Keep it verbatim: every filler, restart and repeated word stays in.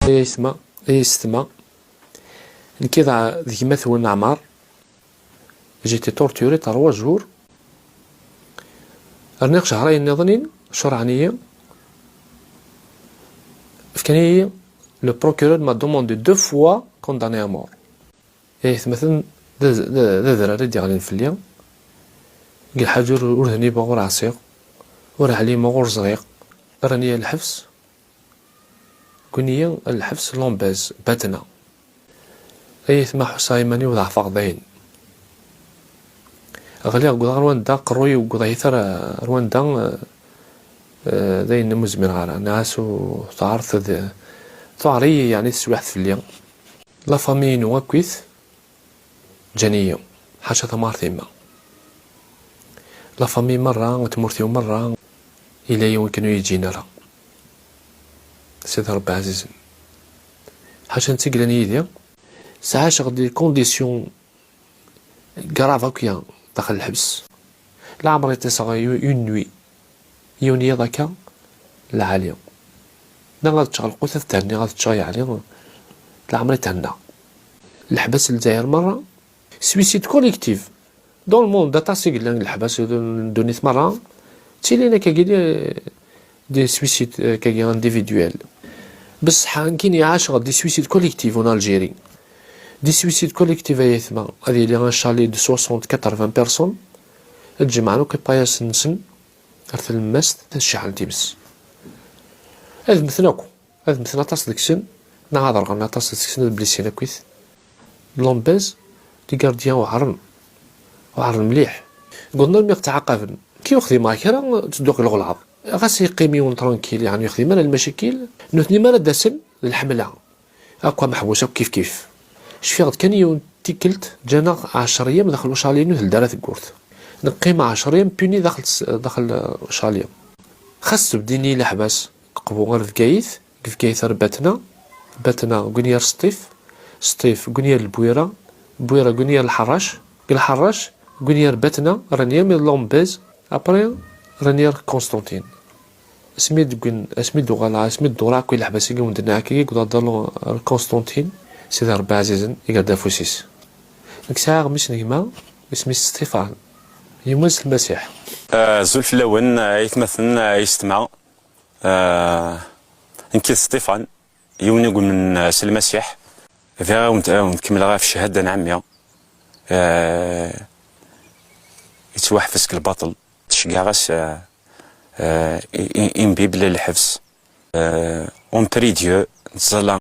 Ay aytma, ay aytma, nekki d d gma-twen Ɛmar, j'ai été torturé trois jours. Rniɣ cehrayen nniḍen, cerɛen-iyi. Fkan-iyi, le procureur m'a demandé deux fois condamné à mort. Ay aytmaten, d, d, d adrar i d-yeɣlin fell-i. Deg lḥaǧa ur, ur dnibeɣ, ur ɛṣiɣ, ur ɛlimeɣ, ur ẓriɣ. Rran-iyi lḥebs. Gguni-yi lḥebs Lombez, Batna. Ay aytma, ḥusseɣ iman-iw ḍeɛfeɣ dayen. Ɣliɣ, wwḍeɣ ar wanda aqerruy ur wwiḍ ara ar wanda, eh, eh, dayen ur zmireɣ ara. Nniɣ-as u-, tuɛer td-, tuɛer-iyi, yeɛni teswiɛt fell-i. La famille-inu akkit ǧǧan-iyi, ḥaca tamɣart-im. La famille merra, tmurt-iw merra, yella yiwen kan ur yi-ǧǧin ara. Sidi Ṛebbi ɛzizen. Ḥaca netta i yellan yid-i. Sɛaceɣ des conditions graves akya daxel lḥebs. Leɛmer i ṭṭiseɣ une nuit. Yiwen yiḍ akka, lɛali. Neɣ ad ččeɣ lqut, ad thenniɣ, ad ččeɣ yeɛni, leɛmer i thennaɣ. Leḥbas n Lezzayer merra, suicide collectif. Dans le monde, aṭas i yellan leḥbas n ddunit merra, ttilin akkagi des, des suicides, akkagi individuels. Beṣṣeḥ, nekkini ɛaceɣ des suicides collectifs en Algérie. Des suicides collectifs, ay aytma, ad yili un chalet de soixante, quatre-vingts personnes, ad jemɛen akk ipayas-nsen, ar tlemmast, ad ceɛlen times. Ad mmten akk. Ad mmten aṭas deg-sen, neɣ ad rɣen aṭas deg-sen, ad blisin akkit. Lombez, les gardiens uɛren. Uɛren mliḥ. Deg uḍnal mi ɣ-ttɛaqaben, ki ur xdimeɣ kra, ttedduɣ deg leɣlaḍ. Ɣas yeqqim yiwen tranquille, yeɛni ur yexdim ara lmacakil, nutni mi ara d-asen, d lḥemla. Akk ameḥbus akk kif kif. Cfiɣ-d kan yiwen tikkelt, ǧǧan-aɣ ɛecr yyam daxel ucali-inu teldi ara tewwurt. Neqqim ɛecr yyam puni daxel s-, daxel, uh, ucali. Xas tebdini leḥbas, Qbu ar Bgayet, deg Bgayet ar Batna, Batna deg unnar Sṭif, Sṭif deg unnar Lbwira, Lbwira deg unnar Lḥerrac, deg Lḥerrac deg unnar Batna, rran-iyi armi d Lombez, après rran-iyi ar Constantine. Asmi d-, asmi d-uɣaleɣ, asmi d-ḍureɣ akk i leḥbas-agi, wen-d-nniɣ akkagi, wwḍeɣ-d ar Constantine, Sidi Ṛebbi ɛzizen, iger-d afus-is. Nekk sɛiɣ mmi-s n gma, isem-is Sṭifan, yemmut s Lmasiḥ. Ah, azul fell-awen, ah, aytmaten, ah, aytma. Ah, nekk d Sṭifan, yiwen igumnen, ah, s Lmasiḥ. Bɣiɣ ad wen-, ad wen-kemmleɣ ɣef ccahada n ɛemmi. Ah, yettwaḥbes deg lbaṭel. Tceggeɛ-as, ah, ah, i, i, i Bible lḥebs. Ah, on prie Dieu, nettẓalla